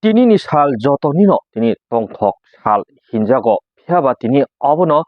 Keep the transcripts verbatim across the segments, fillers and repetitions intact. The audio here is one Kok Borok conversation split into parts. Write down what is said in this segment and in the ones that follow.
Tinini sal jotonino tini tongthok sal hinjago, phiyaba tini obono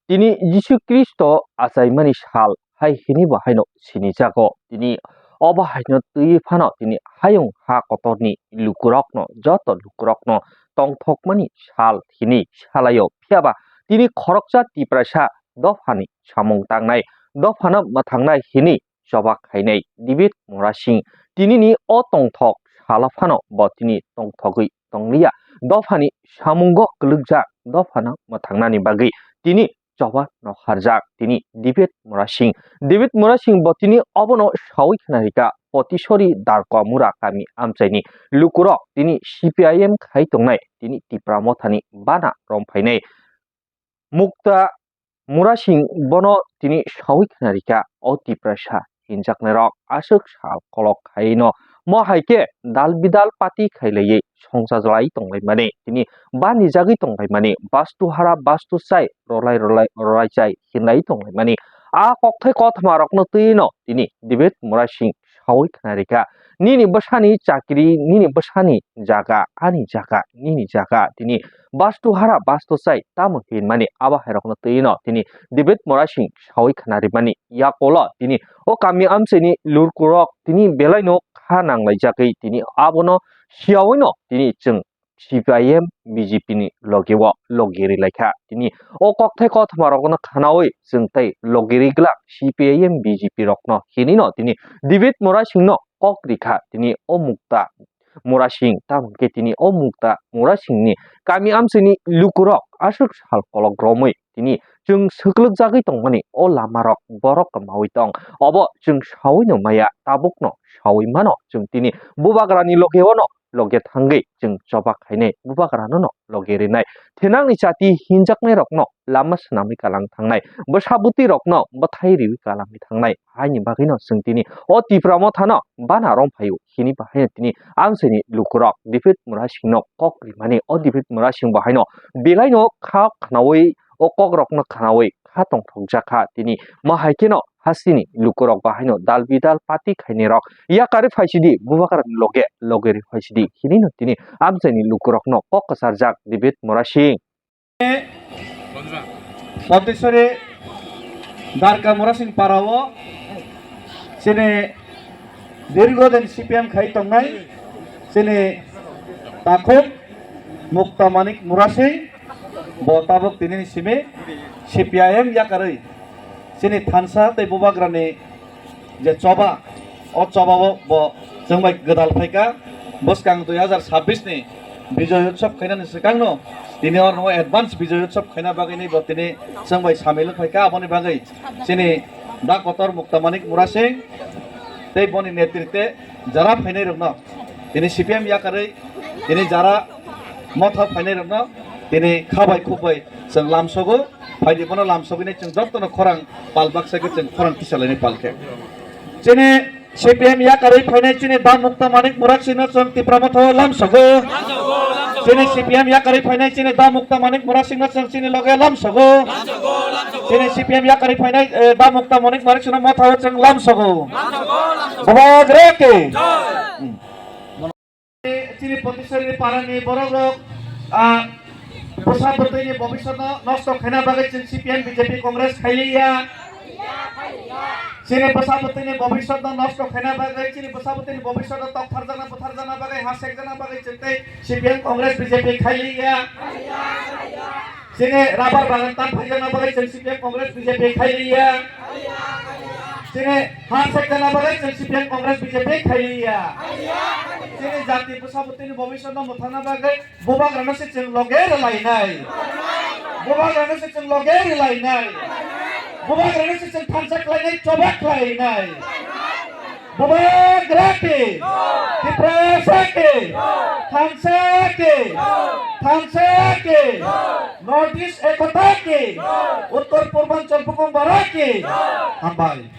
tini Jisu Khristo achaimani sal hai hinibo haino sinijago. Tini obo haino twi phano tini hayung ha kotorni lukurokno, joto lukurokno tongthokmani sal hini salaio, phiyaba tini khoroksa Tiprasa dophani samung tangnai, dophano mwthangnai hini choba khainai David Murasing. Tinini o tongthok salo phano bo tini tongthogwi tongliya. Dophani samungo kwlwkjak dophano mwthangnani bagwi tini choba no harjak tini David Murasing. David Murasing bo tini obono sawi khna rika Potisori Darkamura kami amchaini lukurok tini C P I M khai tongnai tini Tipra Mothani bana romphainai Mukta Murasing bono tini sawi khna rika, o Tiprasa hinjaknairok aswk sal kolok khaino mo hai khe dal bidal party khailaiwi songchajalai tonglaimani, tini bani jagwi tonglaimani, bastu hara bastu chai rolai rolai rolai chai hinlai tonglaimani. A kokthai kothoma rokno twino tini David Murasing sawi khna rika. Nini bwsani chakri, nini bwsani jaga, ani jaga, nini jaga, tini bastu hara bastu chai tamo hinmani abo hai rokno twino tini David Murasing sawi khna rimani. Yakulo tini o kami amchaini lukurok tini belaino kha nanglaijagwi tini abono siyawino tini chwng C P I M B J P ni logi o logi ri lai kha. Tini o kokthai kothoma rokno khnaui chwng tei logi ri glak C P I M B J P rokno hinino tini David Murasing no kok ri kha. Tini o Mukta Murasing, tamo khe tini o Mukta Murasing ni kami amchaini lukurok aswk sal kolok romwi tini chwng swklwk jagwi tongmani o lama rok borok kwmaui tong. Obo chwng sawino maya, tabukno sawi mano chwng tini bubagrani loge ono loge thangwi chwng choba khainai, bubagrano no loge rinai, thenangni chati hinjaknai rokno lama swnamwi kalang thangnai, bwsa bwtwi rokno bwthai riwi kalangwi thangnai. Haini bagwino chwng tini o Tipra Mothano bana romphaio hini bahaino tini amchaini lukurok David Murasingno kok rimani, o David Murasing bahaino belaino kha khnaui o kokrokno khnaui kha tongthokjak kha. Tini ma hai kheno hasteni lukurok bahaino dal bidal party khainairok yakarwi phaisidi, bubagrani loge loge ri phaisidi hinino tini amchaini lukurokno kok kwcharjak David Murasing. Potisori Darkamura Singh para o chini dirgo din C P M khai tongnai chini takhuk Mukta Manik Murasing, bo tabuk tini ni simi C P I M yakarwi chini thansa tei bubagrani je choba, o choba o bo chwng bai gwdal phaikha. Bwskang dui hazar sabbish ni Bijoy Utsav khainani swkangno tini oro advance Bijoy Utsav khaina bagwi ni bo tini chwng bai samil wng phaikha. Aboni bagwi chini da kotor Mukta Manik Murasing tei boni netritwe jara phainai rokno tini C P M yakarwi tini jara motha phainai rokno tini kha bai khuk bai chwng lamsogo. Phaidi bono lamsogwi nai chwng jotono khorang pal baksa khe chwng khorang kisa lainai pal khe. Chini C P M yakarwi phainai chini da Mukta Manik Murasingno chwng Tipra Motha o lamsogo. Chini C P M yakarwi phainai chini da Mukta Manik Murasingno chwng chini loge lamsogo. Chini C P M yakarwi phainai, eh, da Mukta Manik Murasingno motha o chwng lamsogo. Bubagra ki. Chini Potisori parani borok rok, ah, bwsa bwtwi ni bobiswt no nosto khaina bagwi chwng C P M B J P Congress khailiya. Chini bwsa bwtwi ni bobiswt no nosto khaina bagwi, chini bwsa bwtwi ni bobiswt no tokpharjakna butharjakna bagwi, ha sekjakna bagwi chwng tei C P M Congress B J P khailiya. Chini rabar bagan tan phaijakna bagwi chwng C P M Congress B J P khailiya. Chini ha sekjakna bagwi chwng C P M Congress B J P khailiya. Chini jati bwsa bwtwi ni bobiswt no mwthangna bagwi bubagrano se chwng loge rwlainai. Bubagrano se chwng loge rwlainai. Bubagrano se chwng thansa khlainai, choba khlainai. Bubagra ki, Tiprasa ki, thansa ki, thansa ki, North East Ekota ki, Uttor Purbanchal Bukhung Bara ki. Hambai.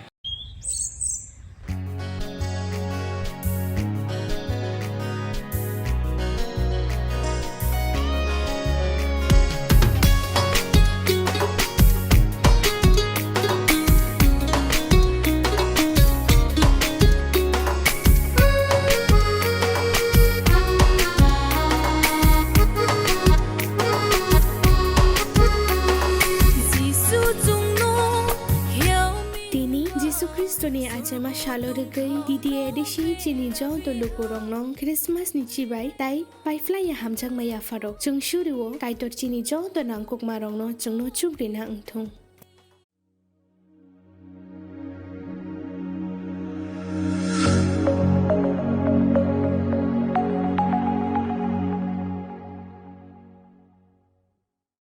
Jisu Khristoni achaima salo rwgwi D D A D C chini joto lukurokno Christmas ni chibai tai paiphlaiya hamjakma yapharok. Chwng surio Kaitor chini joto nangkukmarokno chwngno chubrina wngthung.